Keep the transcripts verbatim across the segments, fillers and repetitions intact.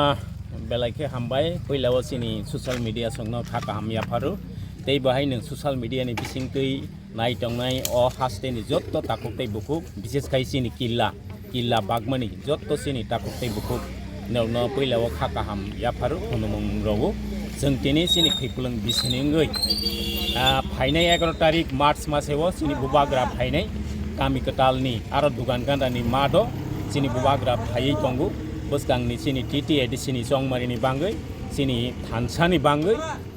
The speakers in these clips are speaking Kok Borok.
Ah, belai khe hambai, puila o chini social media songno kha kaham yapharo. Tei bahai nwng social media ni bisingtwi nai tongnai o haste ni jotto takhuk tei bukhuk, bises khai chini killa, killa bagmani jotto chini takhuk tei bukhuk nokno puila o kha kaham yapharo khunumung rogo. Chwng tini chini khaiklwng bisini wngwi, ah, phainai egaroh tarik March mase o chini bubagra phainai kami kwtalni aro dugan gandani mado chini bubagra phaiwi tongo. Bwskangni chini T T A D C ni chongmarini bangwi, chini thansani bangwi,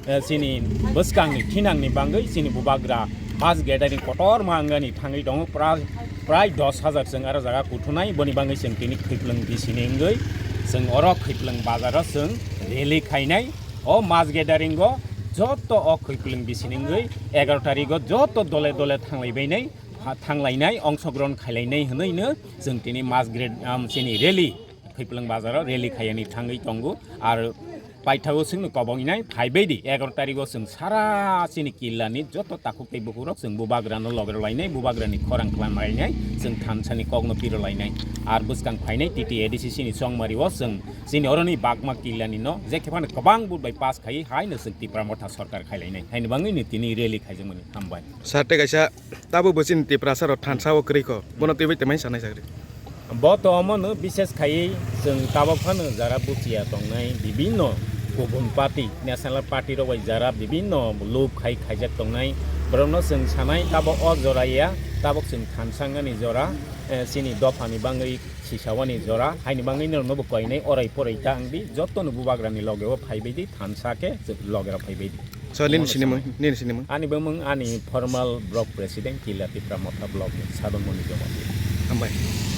eh, chini bwskangni thinangni bangwi chini bubagra mass gathering kotorma wngani thangwi tongo. Pra-, prai dos hajar chwng aro jaga kuthunai, boni bangwi chwng tini khaiklwng bisini wngwi chwng oro khaiklwng bazaro chwng rally khainai. O mass gathering o jotto o khaiklwng bisini wngwi egaroh tarigo jotto dole dole thanglaibainai, ha-, thanglainai, ongsogron khailainai hwnwi no chwng tini mass grade, um, chini rally, Khaiplwng bazaro rally khaiyani thangwi tongo. Ar paithago chwngno kobongnai phaibaidi egaroh tarigo chwng sara chini killani joto takhuk tei bukhukrok chwng bubagrano loge rwlainai, bubagrani khorang khlainai, chwng thansani kokno pirwlainai. Ar bwskang phainai T T A D C chini chongmario chwng chini oroni bagma killani no jekhe phano kwbang vote bai pass khai haino chwng Tipra Motha sorkar khailainai. Haini bangwino tini rally khaijakmani. Hambai. Sir, tei kaisa tabuk bo chini Tiprasa rok thansa o kwrwi kho. Bono twiwi tongmani sanai sakri. Bo to omono bises khaiwi chwng tabuk phano jara buchiya tongnai bibinno kubun party, national party rok bai jara bibinno lub khai khaijak tongnai. Borokno chwng sanai tabuk o jora ya, tabuk chwng thansa wngani jora, eh, chini dophani bangwi sisawani jora, haini bangwi norokno bo koinai orai porai ta wngdi, jotono bubagrani loge o phaibaidi, thansa khe loge rok phaibaidi. So, nini sinimung, nini sinimung. Ani bumung ani formal block president, Killa Tipra Motha block ni Sadon Moni Jomati. Hambai.